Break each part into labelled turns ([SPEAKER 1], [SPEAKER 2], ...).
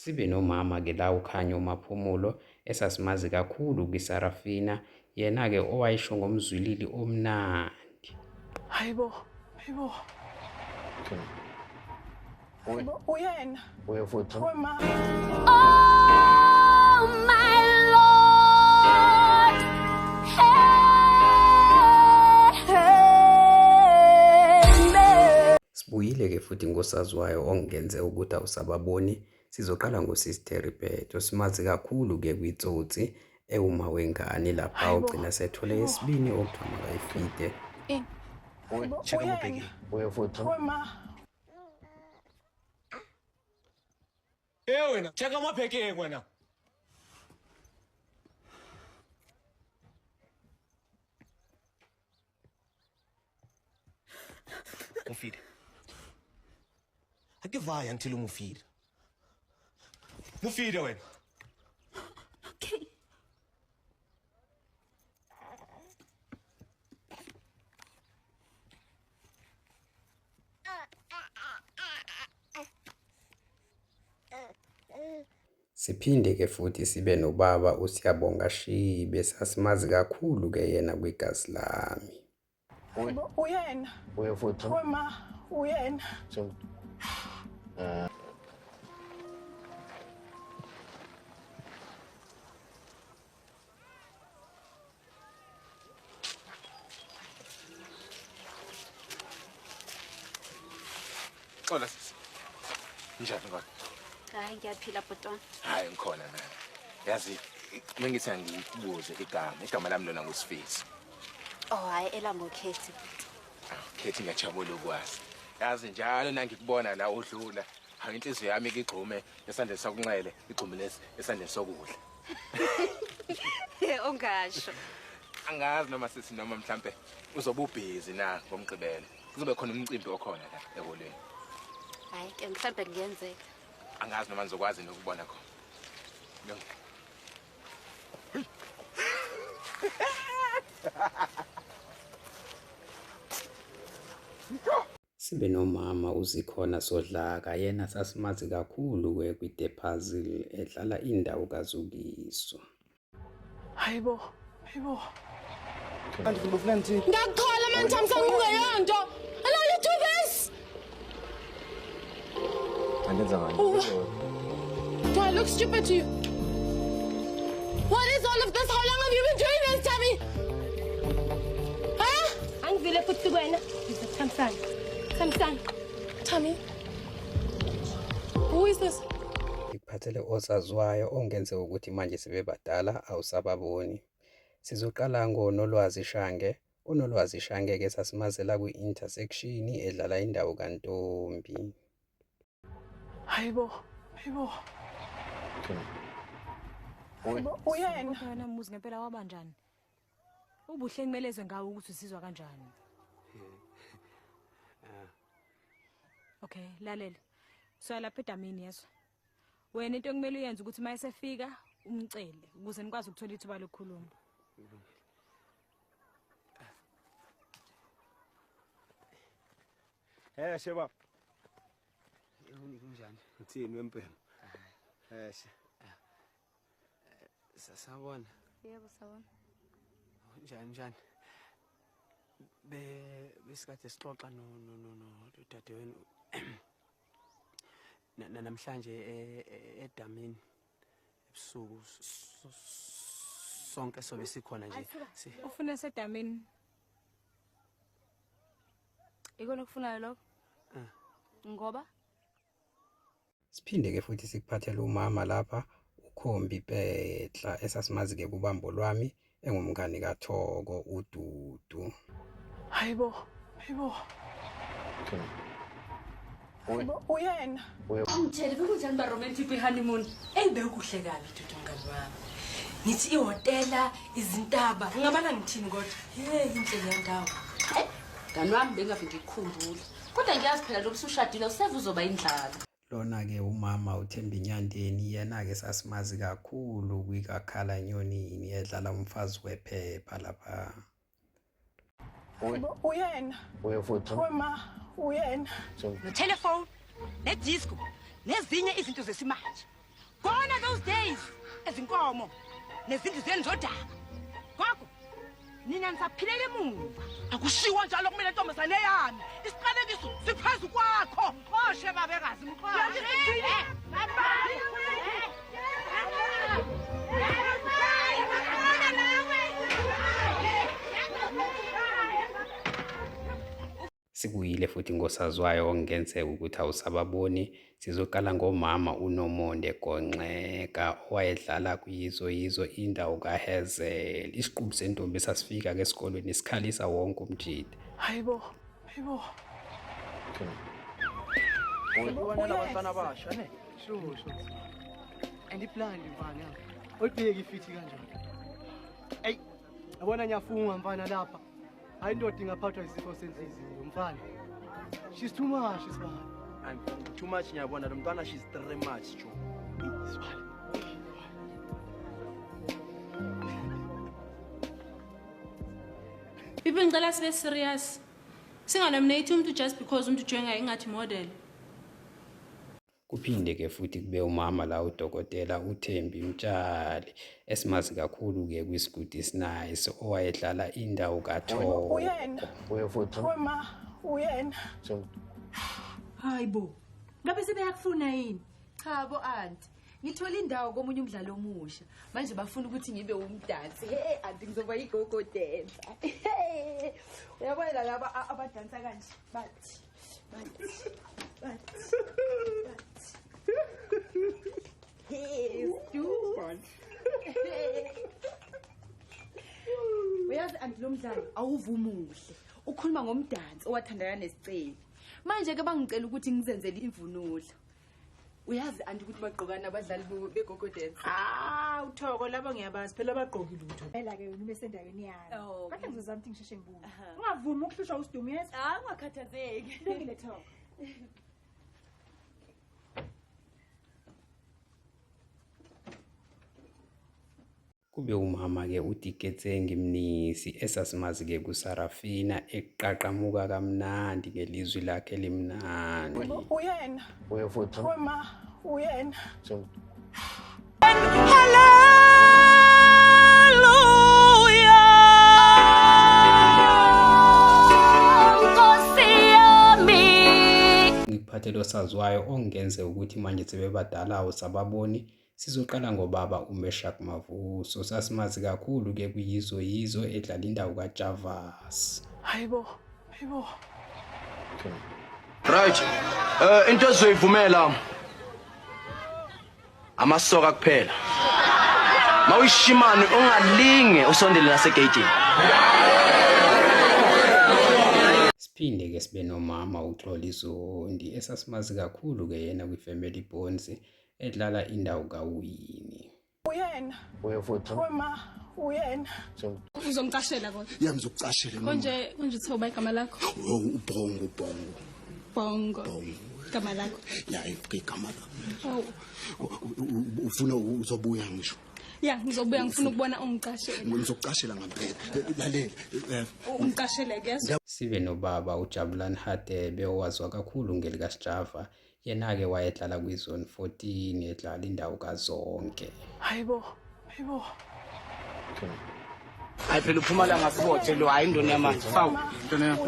[SPEAKER 1] Sibe nomama-ke la uKhanyo Maphumulo esasimazi kakhulu kwiSarafina, yena-ke owayesho ngomzwilili omnandi.
[SPEAKER 2] Hayibo, hayibo. Hayibo, uyena.
[SPEAKER 3] Uye futhi.
[SPEAKER 2] Wema.
[SPEAKER 4] Oh my Lord, help me.
[SPEAKER 1] Sibuyile-ke futhi ngosaziwayo ongenze ukuthi awusababoni. Sizoqala ngoSister Ribeto, simazi kakhulu-ke kwiTsotsi ewuma wengane lapha
[SPEAKER 2] Hayibo,
[SPEAKER 1] ogcina sethole
[SPEAKER 2] hayibo.
[SPEAKER 1] esibini okuthiwa makayifide.
[SPEAKER 2] Hayibo,
[SPEAKER 3] Check
[SPEAKER 2] uyena.
[SPEAKER 3] amabheki. Uye futhi.
[SPEAKER 2] Wema.
[SPEAKER 5] Eh wena, check amabheke wena. Mufile. Ake vaya until umufile. Mufile wena.
[SPEAKER 4] Okay.
[SPEAKER 1] Siphinde-ke futhi sibe nobaba uSiyabonga Shibe, sasimazi kakhulu-ke yena kwiGazi Lami.
[SPEAKER 2] Hayibo, uyena.
[SPEAKER 3] Uye futhi.
[SPEAKER 2] Wema, uyena.
[SPEAKER 5] Xola sisi. Njani kodwa?
[SPEAKER 4] Hayi ngiyaphila bhutwana.
[SPEAKER 5] Hayi ngikhona nami. Yazi mengithi angikubuze igama, igama lami lona nguSifiso.
[SPEAKER 4] Oh hayi elami ukhethi.
[SPEAKER 5] Khethi ngiyajabula ukwazi. Yazi njalo nangikubona la udlula, hayi inhliziyo yami igxume esandleni sokunxele, igxume esandleni sokudla.
[SPEAKER 4] Ungasho.
[SPEAKER 5] Angazi noma sisi noma mhlambe uzobe ubhizi na ngomgqibelo. Kuzobe khona umcimbi okhona la eholweni.
[SPEAKER 4] Hayi ke mhlambe kungenzeka.
[SPEAKER 5] Angazi noma nizokwazi nokubona khona. Kulungile.
[SPEAKER 1] Sibe nomama uZikhona Sodlaka, yena sasimazi kakhulu-ke kwi-The Puzzle edlala indawo kaZukiswa.
[SPEAKER 2] Hayibo, hayibo.
[SPEAKER 6] Ngakukhala man Thamsanqa ungeyonto. Allow you do this.
[SPEAKER 3] Angenza ngani?
[SPEAKER 6] Do I look stupid to you? What is all of this? How long have you been doing this, Tammy? Huh?
[SPEAKER 7] Angivile futhi kuwena. Ngize Thamsanqa. Thamsanqa.
[SPEAKER 6] Tammy? Who is this?
[SPEAKER 1] Ngikuphathele osaziwayo ongenze ukuthi manje sebebadala awusababoni. Sizoqala ngoNolwazi Shange. UNolwazi Shange-ke sasimazela kwi-Intersection edlala indawo kaNtombi.
[SPEAKER 2] Hayibo, hayibo. Hayibo, uyena.
[SPEAKER 8] Wena muzi ngempela wabanjani? Ubuhle kumelezwe ngawo ukuthi usizwa kanjani. Okay, lalela. So lapha edamini yezwa. Wena into ekumele uyenze ukuthi mayesefika umcele ukuze nikwazi ukuthola ithuba lokukhuluma.
[SPEAKER 9] Eh sheba. Kunjani? Uthini wempema? Eh sasabona.
[SPEAKER 7] Yebo sawona.
[SPEAKER 9] Njani njani? Be besikade sixoxa no no no no dadewenu. Namhlanje edamini ebusuku sonke sobe sikhona nje.
[SPEAKER 8] Ufuna sedamini?
[SPEAKER 7] Ikona okufunayo lokho? Ngoba
[SPEAKER 1] Siphinde ke futhi sikuphathele umama lapha uKhombi Petla esasimazi ke kubambo lwami engumngani kaThoko uDudu.
[SPEAKER 2] Hayibo, hayibo. Hayibo, uyena.
[SPEAKER 7] Ngitshele bekunjani ba romantic honeymoon?
[SPEAKER 10] Eyi bekuhle kabi Dudu mngani wami. Ngithi ihhotela, izintaba, ngingabala ngithini kodwa? Hey inhle leya ndawo.
[SPEAKER 11] Hey, mngani wami bengave ngikukhumbula. Kodwa ngiyazi phela lobu usushadile useve uzoba indlala.
[SPEAKER 1] Lona ke umama uThembi Nyandeni yena ke sasimazi kakhulu kwikakhala nyonini edlala umfazi wephepha lapha.
[SPEAKER 2] Hayibo, uyena.
[SPEAKER 3] Uye futhi.
[SPEAKER 2] Wema, uyena.
[SPEAKER 10] Nethelefoni, nedisco, nezinye izinto zesimanje. Gone are those days ezinkomo nezindlu zenu zodaka. Gogo, nina nisaphilela emuva.
[SPEAKER 2] Akushiwo njalo kumele ntombazane yami. Isiqalekiso siphezu kwakho. Mxoshe babekazi, mxoshe.
[SPEAKER 1] Sibuyile futhi ngosaziwayo okungenzeka ukuthi awusababoni. Sizoqala ngomama uNomonde Gonxeka owayedlala kwiYizo Yizo indawo kaHazel. Isiqubu sentombi esasifika-ke esikolweni sikhalisa wonke umjita.
[SPEAKER 2] Hayibo, hayibo.
[SPEAKER 9] Ubona abantwana abasha ne? Sure, sure. And iplandi mfana. Oyibheki ifithi kanjani? Ey, yabona ngiyafunga mfana lapha. Hayi indoda ingaphathwa isifo senhliziyo mfana. She's too much isibali.
[SPEAKER 12] I'm too much ngiyabona lo mntwana she's too much Joe.
[SPEAKER 9] Isibali.
[SPEAKER 6] Bibi ngicela sibe serious. Singanominate umuntu just because umuntu ujenga ingathi model.
[SPEAKER 1] Kuphinde ke futhi kube umama la udokotela uThembi Mtshali esimazi kakhulu ke kwiSgudi Snaysi owayedlala indawo kaThoko.
[SPEAKER 2] Uyena.
[SPEAKER 3] Uye futhi.
[SPEAKER 2] Wema, uyena.
[SPEAKER 10] Hayi bo. Ngabe sebeyakufuna yini?
[SPEAKER 13] Cha bo anti. Ngithola indawo komunye umdlalo omusha. Manje bafuna ukuthi ngibe umdansi. Hey anti ngizoba yigogo dancer. Hey. Uyabona laba abadansa kanje bathi bathi bathi bathi. Hey, Stu. Uyazi anti lo mdlalo awuvumuhle. Ukhuluma ngomdansi owathandana nesicebi. Manje ke bangicela ukuthi ngizenzele imvunulo. Uyazi anti ukuthi bagqokana abadlali begogo dance.
[SPEAKER 8] Ah, uThoko labo ngiyabazi phela abagqoki lutho.
[SPEAKER 14] Phela ke wena ube sendaweni yami.
[SPEAKER 13] Oh.
[SPEAKER 14] Kodwa ngizozama ukuthi ngisheshe ngibuye. Ungavumi ukuhlushwa usidumo yezwa?
[SPEAKER 13] Ah, ungakhathazeki.
[SPEAKER 14] Lungile Thoko.
[SPEAKER 1] Kube umama-ke uTiketsengi Mnisi esasimazi-ke kuSarafina eqaqamuka kamnandi ngelizwi lakhe elimnandi.
[SPEAKER 2] Uyena.
[SPEAKER 3] Uye futhi.
[SPEAKER 2] Wema, uyena.
[SPEAKER 7] Nkosi yami.
[SPEAKER 1] Ngikuphathele osaziwayo okungenzeka ukuthi manje sebebadala awusababoni. Sizoqala ngobaba uMeshack Mavuso sasimazi kakhulu ke kwiYizo Yizo edlala indawo kaJavas.
[SPEAKER 2] Hayibo, hayibo.
[SPEAKER 12] Right. Into ezoyivumela amasoka kuphela. Mawuyishimane ungalinge usondele nasegeyitini.
[SPEAKER 1] Siphinde ke sibe nomama uXoli Zondi esasimazi kakhulu ke yena kwiFamily Bonds edlala indawo kaWinnie.
[SPEAKER 2] Uyena.
[SPEAKER 3] Uye futhi.
[SPEAKER 2] Wema, uyena.
[SPEAKER 6] Uzongicashela kodwa.
[SPEAKER 15] Ya ngizokucashela mama.
[SPEAKER 6] Konje konje uthiwa igama lakho?
[SPEAKER 15] Oh, uBhongo Bhongo.
[SPEAKER 6] Bongo. Igama lakho.
[SPEAKER 15] Ya igama lami.
[SPEAKER 6] Oh.
[SPEAKER 15] Ufuna uzobuya ngisho.
[SPEAKER 6] Ya, ngizobuya ngifuna ukubona ungicashele.
[SPEAKER 15] Ngizokucashela ngempela. Lalela.
[SPEAKER 6] Ungicashele ke.
[SPEAKER 1] Sibe nobaba uJabulani Hadebe owaziwa kakhulu ngelikaSjava. Yena-ke wayedlala kwiZone 14 edlala indawo kaZonke.
[SPEAKER 2] Hayibo, hayibo.
[SPEAKER 16] Hayi phela uphuma la ngasibothe lo hayi indoni yamanzi. Fawu. Indoni yakho.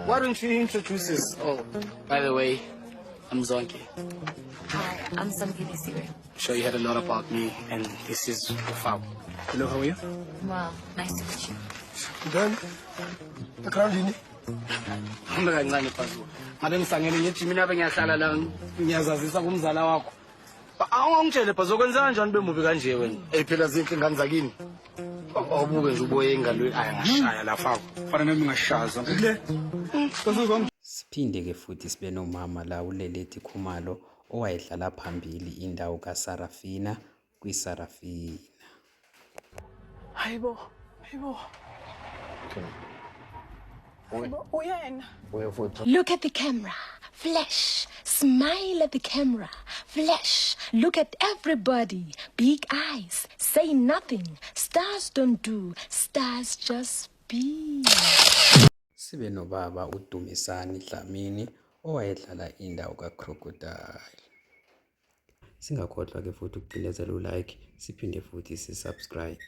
[SPEAKER 16] Why don't you introduce us? Oh, by the way, I'm Zonke.
[SPEAKER 17] Hi, I'm Samkele Siwe.
[SPEAKER 16] Sure you heard a lot about me and this is Ufau. Hello, how are you?
[SPEAKER 17] Well, nice to meet you.
[SPEAKER 16] Then, background Hamba kancane Phazuka. Ngabe ngisangene ngejimini abe ngiyahlala la ngiyazazisa kumzala wakho. Awungitshele Phazuka kwenza kanjani bemubi kanje wena? Ey phela zinhle ingane zakini. Awubuke nje uboye engalweni ayi ngashaya la fako.
[SPEAKER 18] Fana nami ngashaza. Kule.
[SPEAKER 1] Siphinde ke futhi sibe nomama la uLeleti Khumalo owayedlala phambili indawo kaSarafina kwiSarafina.
[SPEAKER 2] Hayibo, hayibo. Hayibo, uyena.
[SPEAKER 3] Uye futhi.
[SPEAKER 7] Look at the camera. Flash. Smile at the camera. Flash. Look at everybody. Big eyes. Say nothing. Stars don't do. Stars just be.
[SPEAKER 1] Sibe nobaba uDumisani Dlamini owayedlala indawo kaCrocodile. Singakhohlwa ke futhi ukucindezela u-like siphinde futhi si-subscribe.